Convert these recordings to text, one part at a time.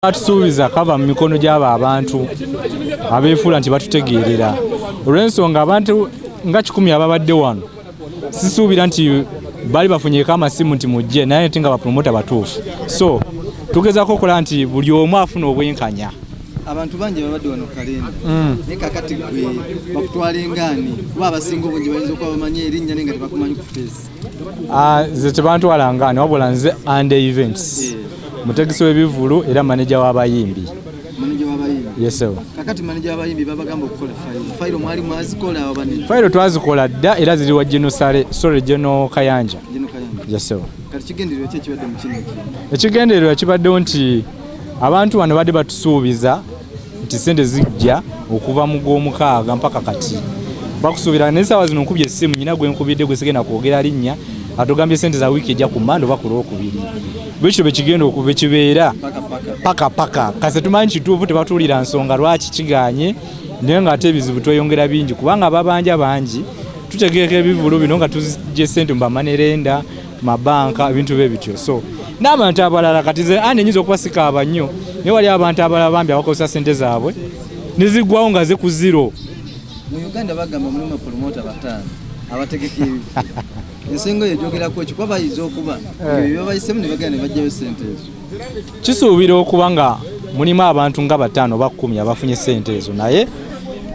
Atusuubiza kava mu mikono gy'abo abantu abeefuula nti batutegeerera, olw'ensonga abantu nga 100 ababadde wano sisuubira nti bali bafunyeeko amasimu nti mujje, naye nti nga bapromota batuufu. So tugezaako okulaba nti buli omu afuna obwenkanya. Abantu bangi babadde wano kalenda, naye kakati gwe bakutwala engaani? Kuba abasinga obungi bayinza okuba bamanyi erinnya naye nga tebakumanyi ku face. Ah, nze tebantwala ngaani, wabula nze and events mutegesi w'ebivvulu era maneja w'abayimbi. Maneja w'abayimbi? Yes, sir. Kakati maneja w'abayimbi, babagamba okukola fayiro. Fayiro mwali mwazikola oba ne? Fayiro twazikola dda era ziri wa Geno Sale, sorry, Geno Kayanja. Geno Kayanja? Yes, sir. Kati kigendererwa ki ekibadde mu kino ekintu? Ekigendererwa kibaddewo nti abantu bano badde batusuubiza nti sente zijja okuva mu gw'omukaaga mpaka kati bakusuubira, naye saawa zino nkubye essimu nyina gwe nkubidde gwe sigenda kwogera linnya, atugambye sente za wiiki ejja ku Mande oba ku Lwokubiri. Bwekityo bwekigenda okuba kibeera paka paka kase tumanyi kituufu. Tebatuulira nsonga lwaki kiganye, naye ng'ate ebizibu tweyongera bingi kubanga ababanja bangi. Tutegeeka ebivulu bino nga tuzigye sente mu ba money lender, mabanka, ebintu bye bityo, so n'abantu abalala. Kati nze ani nyinza okuba sikaaba nnyo, naye wali abantu abalala bambi abakozesa sente zaabwe neziggwawo nga ze ku zero. Mu Uganda bagamba mulimu bapromota bataano abategeka ebivulu. Ensengo eyo gyogerako ki? Kuba bayinza okuba ebyo byebabayisemu ne bagenda ne bajjayo sente ezo. Kisuubira okuba nga mulimu abantu nga bataano oba 10 abafunye sente ezo, naye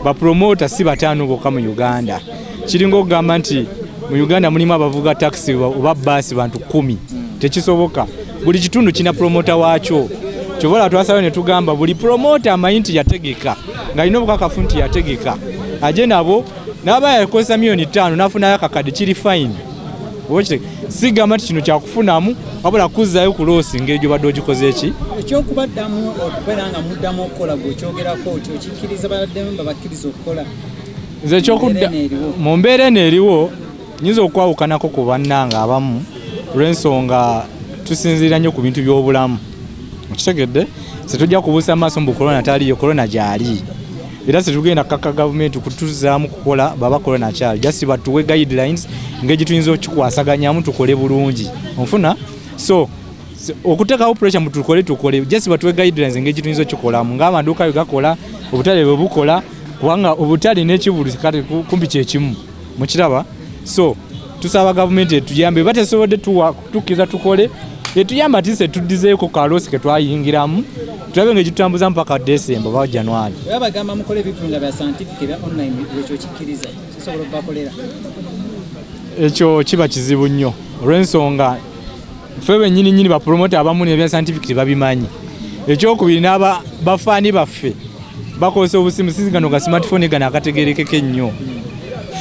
bapromota si bataano bokka mu Uganda. Kiringa okugamba nti mu Uganda mulimu abavuga takisi oba baasi bantu 10. Tekisoboka. Buli kitundu kina promota waakyo. Kyobola twasalawo ne tugamba buli promota amanyi nti yategeka, ng'alina obukakafu nti yategeka, aje nabo. N'aba yakozesa miliyoni 5 n'afunayo akakadde, kiri fine. Oba sigamba nti kino kyakufunamu, wabula kuzzayo ku loss ngeri gyobadde ogikoze eki. Ekyokubaddamu okubeera nga muddamu okukola, gwe okyogerako otyo? Okikkiriza baddemu babakkiriza okukola? Nze ekyokudda Mu mbeera eno eriwo. Mu mbeera eno eriwo nyinza okwawukanako ku bannange abamu, olw'ensonga tusinziira nnyo ku bintu by'obulamu. Okitegedde? Setujja kubuusa maaso mbu korona taliyo. Korona gyali, era setugenda kukaka gavumenti kutuzaamu kukola baba korona kyali. Just batuwe guidelines ngeri tuyinza okikwasaganyamu tukole bulungi. Onfuna? So okuteekawo pressure mu tukole, tukole, just batuwe guidelines engeri tuyinza okikolamu ng'amaduuka bwe gakola, obutale bwe bukola, kubanga obutale n'ekivulu kati kumpi kyekimu, mukiraba? So tusaba gavumenti etuyambe. Eba tesobodde tukkiriza tukole, etuyambe ati se tuddizeeko ka loss ke twayingiramu, tulabe nga ekitutambuza mpaka Desemba oba January. Oba bagamba mukole ebivulu nga bya scientific, ebya online, ekyo kikkiriza kisobola okubakolera? Ekyo kiba kizibu nnyo, olw'ensonga ffe bennyini nnyini bapromota abamu nebya scientific tebabimanyi. Ekyokubiri, n'aba bafaani baffe bakozesa obusimu sisi gano ga smartphone gano akategerekeka ennyo.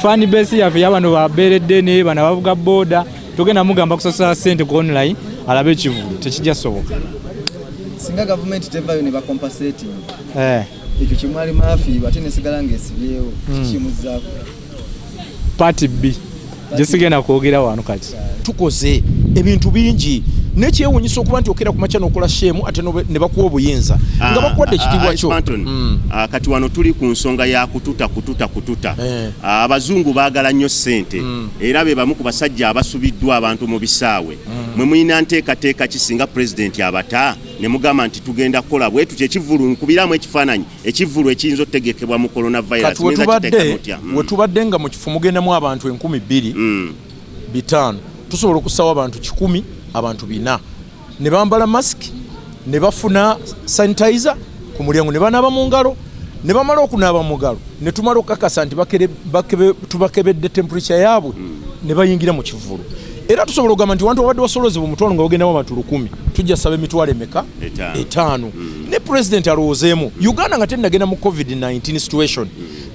Fan base yaffe yabano babeeredde naye bano abavuga boda, togenda mugamba kusasula sente ku online alabe ekivulu, tekijja soboka. Singa gavumenti tevayo ne bacompensating ekyo kyemwali mwafiirwa, ate nesigala ng'esibyewo, kikimuzzaako? Part B gyesigenda kwogera wano kati. Tukoze ebintu bingi, nekyewunyisa okuba nti okera ku makya n'okola shame, ate ne bakuwa obuyinza nga bakuwadde ekitiibwa kyo. Kati wano tuli ku nsonga ya kututa, kututa, kututa. Abazungu baagala nnyo ssente, era be bamu ku basajja abasubiddwa abantu mu bisaawe. Mwe mulina nteekateeka ki singa pulezidenti abata ne mugamba nti tugenda kukola bwe tutyo ekivvulu? Nkubiramu ekifaananyi ekivvulu ekiyinza okutegekebwa mu coronavirus. Kati Muyinza wetubadde kiteeka mutya? Wetubadde nga mu kifo mugendamu abantu 2500, tusobola okussawo abantu 100, abantu 400, ne bambala masiki, ne bafuna sanitizer ku mulyango, ne banaaba mu ngalo. Ne bamala okunaaba mu ngalo, ne tumala okukakasa nti tubakebedde temperature yaabwe, ne bayingira mu kivulu. Era tusobola okugamba nti wantu wabadde wasolozebwa 500, nga bagendamu abantu 1000, tujja saba emitwalo emeka? 5. 5. Ne president alowoozeemu, Uganda nga tennagenda mu COVID-19 situation,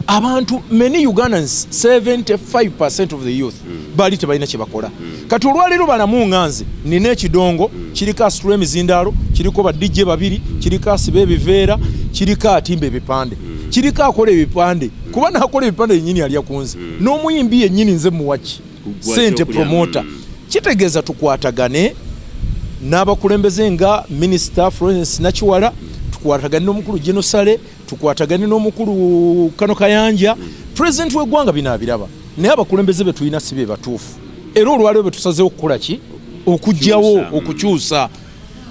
abantu, many Ugandans, 75% of the youth baali tebalina kye bakola. Kati olwaleero balamu nga nze nina ekidongo, kiriko asitula emizindaalo, kiriko ba DJ babiri, kiriko asiba ebiveera, kiriko atimba ebipande, kiriko akola ebipande, kuba nakola ebipande yennyini alya ku nze, n'omuyimbi yennyini nze muwaki Kuggwa sente, ekyokulya. promoter. Kitegeeza tukwatagane n'abakulembeze nga Minisita Florence Nakiwala, tukwatagane n'omukulu Genosale, tukwatagane n'omukulu Kano Kayanja. Pulezidenti w'eggwanga bino abiraba, naye abakulembeze be tulina si be batuufu. Era olwaleero bwe tusazeewo okukola ki? Okugyawo, Okukyusa. okukyusa.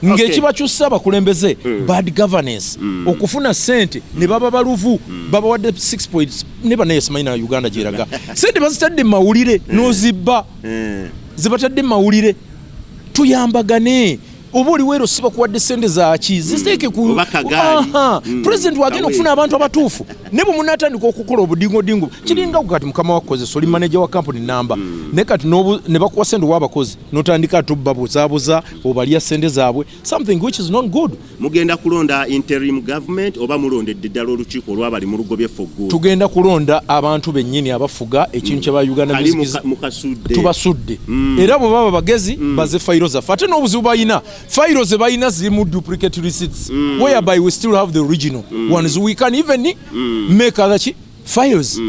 Ng'ekibakyusa abakulembeze bad governance, okufuna sente ne baba baluvu, babawadde 6 points ne banaye simanyi na Uganda gyeraga sente bazitadde mu mawulire n'ozibba zebatadde mu mawulire. Tuyambagane, oba oli weero si bakuwadde sente zaki, ziteeke ku Oba kagaali. Aha. President wagenda okufuna abantu abatuufu ne bwe munaatandika okukola obudingodingo kiringa kati mukama wakukozesa oli manager wa kampuni namba, naye kati ne bakuwa sente ow'abakozi n'otandika ate obabuzaabuza obalya sente zaabwe, something which is not good. Mugenda kulonda interim government oba mulondedde ddala olukiiko olwabali mulugobye for good? Tugenda kulonda abantu bennyini abafuga ekintu kya Uganda Ali Music mukasudde. Tubasudde, era bwe baba bagezi baze fayiro zaffe. Ate n'obuzibu balina fayiro ze balina zirimu duplicate receipts, whereby we still have the original ones. We can even make other ki files.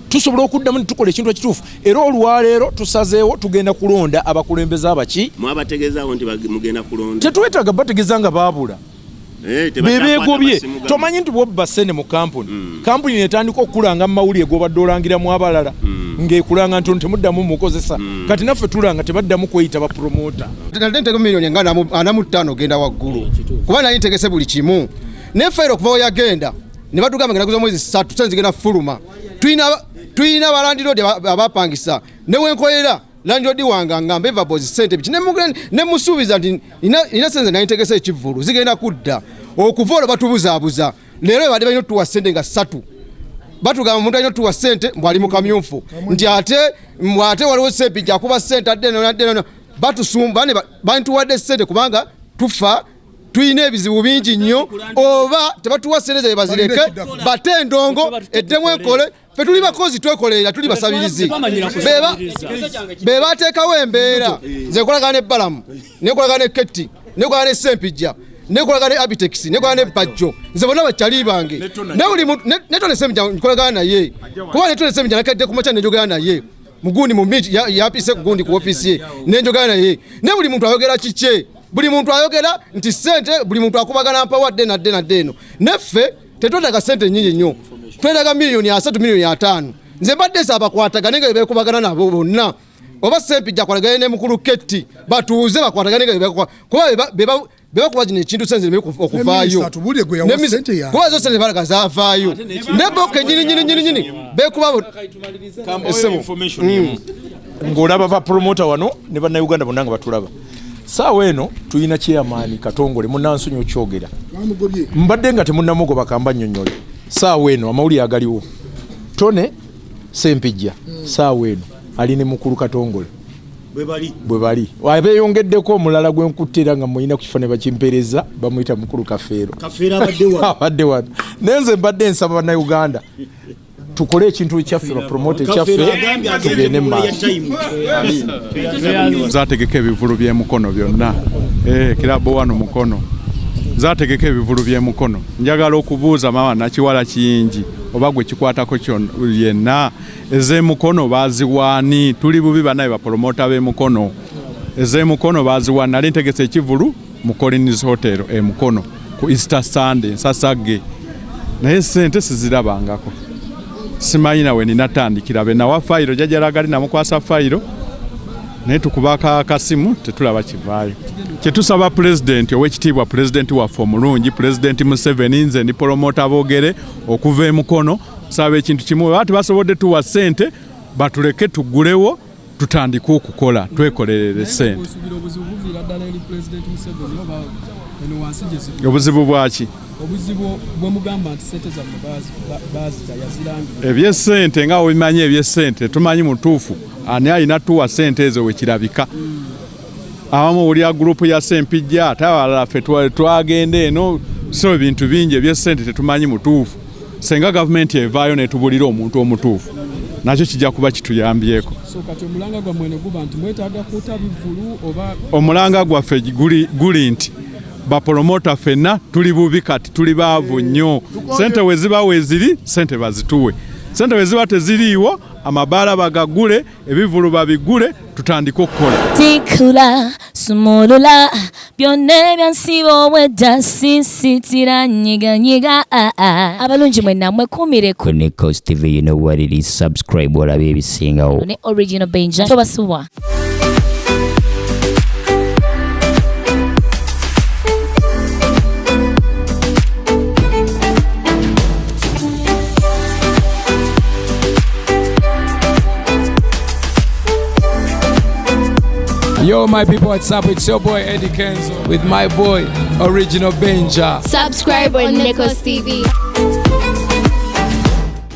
Tusobola okuddamu ne tukola ekintu ekituufu, era olwaleero tusazeewo tugenda kulonda abakulembeze abaki. Mwabategeezaawo nti mugenda kulonda? Tetwetaaga bategeeza nga baabula. Tebakyakwaata Bebeegobye. masimu gammwe. Tomanyi nti bwobba sente mu kampuni, kampuni netandika okulanga mu mawulire gobadde olangiramu abalala, ng'ekulanga nti ono temuddamu mukozesa. Kati naffe tulanga tebaddamu kweyita bapromota. Nali ntege miliyoni nga 45 genda waggulu, kuba nali ntegese buli kimu. Naye fayiro okuva we yagenda ne batugamba nga naguza omwezi 3 sente zigenda fuluma. Tulina abalandiroodi abapangisa, ne wenkolera landlord wange angamba evabozi sente biki, ne musuubiza nti nina sente nali ntegese ekivvulu zigenda kudda. Okuva olwo batubuzaabuza. Leero badde balina otuwa sente nga 3, batugamba omuntu alina otuwa sente mbu ali mu kamyufu, nti ate mbu ate waliwo sente akuba sente adde eno nadde eno. Batusumba ne bantuwadde sente kubanga tufa, tulina ebizibu bingi nnyo. Oba tebatuwa sente zaabwe bazireke, bate endongo eddemu enkole. Ffe tuli bakozi, twekolerera, tuli basabirizi. Be bateekawo embeera. Nze nkolagana ne Balamu, nenkolagana ne Ketti, nenkolagana ne Sempijja, nenkolagana ne Abitex, nenkolagana ne Bajjo. Nze bonna bakyali bange. Ne buli muntu, ne Tone Sempijja nkolagana naye, kuba ne Tone Sempijja nakedde ku makya nenjogera naye mugundi mu meet, yapise ku gundi ku office ye nenjogera naye. Ne buli muntu ayogera kikye, buli muntu ayogera nti sente, buli muntu akubagana mpawadde nadde nadde eno. Neffe tetwetaaga sente nnyingi nnyo, twetaaga miliyoni 30, miliyoni 50. Nze mbadde saabakwatagane nga beekubagana nabo bonna, oba Sempijja akwatagane ne mukulu Ketti, batuuze bakwatagane nga kuba bebakuba kino ekintu sente zireme okuvaayo. Minisita atubuulire gwe yawa sente yange. Kuba zo sente balaga zaavaayo. Ne bo kennyini nyini nyini nyini beekuba Essebo. Information emu. Ng'olaba ba promoter wano ne bannayuganda bonna nga batulaba. Saawa eno tulina chairman Katongole munansonyi okyogera. Bamugobye. Mbadde nga temunnamugoba kamba nnyonnyole. Saawa eno amawulire agaliwo. Tone Sempijja saawa eno ali ne mukulu Katongole. Bwe bali. Abeeyongeddeko omulala gwe nkutte era nga mulina ku kifo ne bakimpeereza, bamuyita mukulu Kafeero. Kafeero abadde wano. Abadde wano. Naye nze mbadde nsaba bannayuganda tukole ekintu ekyaffe, bapromote ekyaffe, tugende mu maaso. Zategeka ebivulu by'emukono byonna. Kirabo wano Mukono zategeka ebivulu by'emukono. Njagala okubuuza maama Nakiwala Kiyingi oba gwe kikwatako yenna, ez'emukono baziwaani? Tuli bubi bannaye bapromota b'emukono, ez'emukono baziwaani? Nali ntegese ekivulu mu Collins Hotel e Mukono ku Easter Sunday nsasagge, naye sente sizirabangako, simanyi nawe ninatandikira. Be nawa fayiro jajjalagali namukwasa fayiro, naye tukubako akasimu tetulaba kivaayo. Kyetusaba pulezidenti owekitiibwa, pulezidenti waffe omulungi, Pulezidenti Museveni, nze ndi promota Boogere okuva e Mukono, saba ekintu kimu, baba tebasobodde tuwa ssente batuleke tugulewo tutandike okukola twekolerere ssente. Osuubira obuzibu buviira ddala eri Pulezidenti Museveni oba eno wansi gye ziri? Obuzibu bwaki? Obuzibu bwe mugamba nti ssente zammwe baazita yazirangirira. Ebyessente nga obimanyi, ebyessente tumanyi mutuufu ani alina tuwa ssente ezo wekirabika. Abamu owulira gurupu ya Sempijja, ate abalala ffe twagenda eno, so ebintu bingi ebyessente tetumanyi mutuufu. Senga gavumenti evaayo netubulira omuntu omutuufu, nakyo kijja kuba kituyambyeko. So kati omulanga gwammwe ne guba nti mwetaaga kuta bivvulu oba? Omulanga gwaffe guli nti bapromota ffenna tuli bubi kati, tuli baavu nnyo. Sente we ziba weeziri, sente bazituwe. Sente we ziba teziriiwo, amabaala bagagule, ebivvulu babigule, tutandike okukola. Tikula sumulula byonna ebyansiba obwedda sinsitira nyiganyiga abalungi mwenna mwekuumire ku Nikos TV, you know what it is. Subscribe olabe ebisingawo. Ne Original Benja tobasubwa. Yo, my people, what's up? It's your boy Eddie Kenzo with my boy Original Benja. Subscribe on Nikos TV.